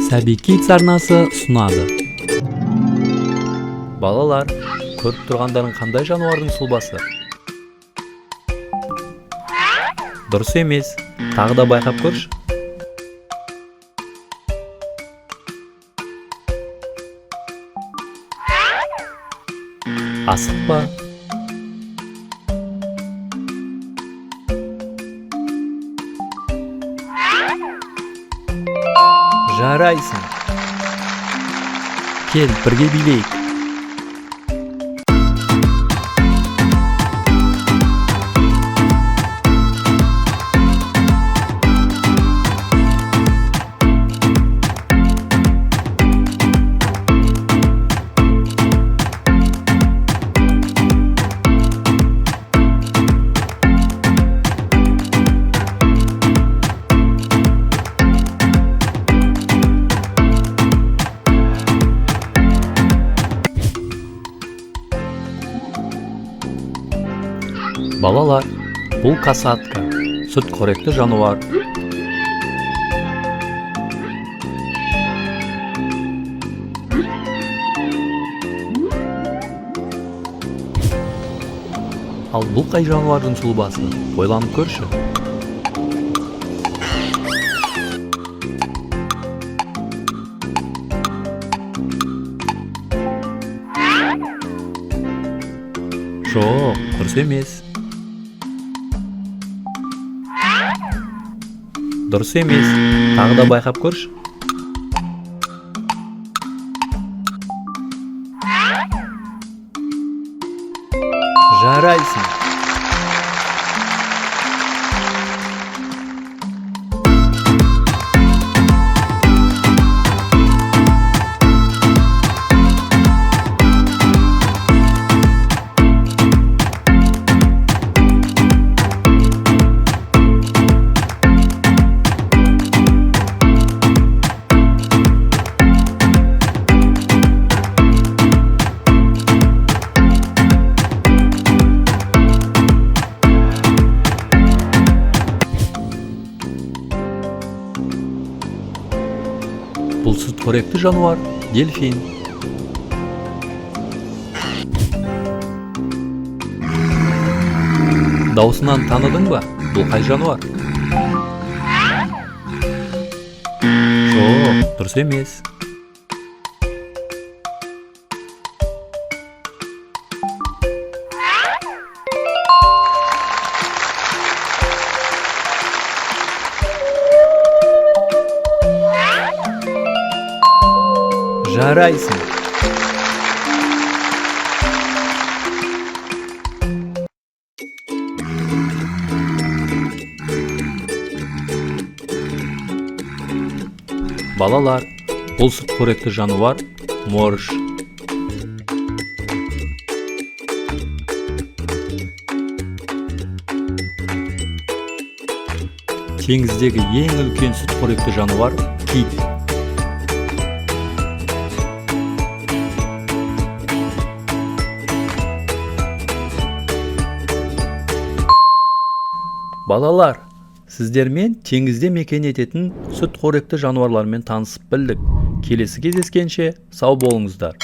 Сәби Kids арнасы ұсынады. Балалар, көріп тұрғандарың қандай жануардың сұлбасы? Дұрыс емес, тағы да байқап көрші. Асықпа. Жарайсың. Кел, бірге билейік. Балалар, бұл касатка, сүтқоректі жануар. Ал бұл қай жануардың сұлбасы? Ойланып көрші. Жоқ, дұрыс емес. Дұрыс емес. Тағы да байқап көрші. Жарайсың. Бұл сүтқоректі жануар дельфин. Даусынан таныдың ба? Бұл қай жануар? Жоқ, дұрыс емес. Жарайсың. Балалар, бұл сүтқоректі жануар морж. Теңіздегі ең үлкен сүтқоректі жануар кит. Балалар, сіздермен теңізде мекен ететін сүтқоректі жануарлармен танысып білдік. Келесі кездескенше сау болыңыздар.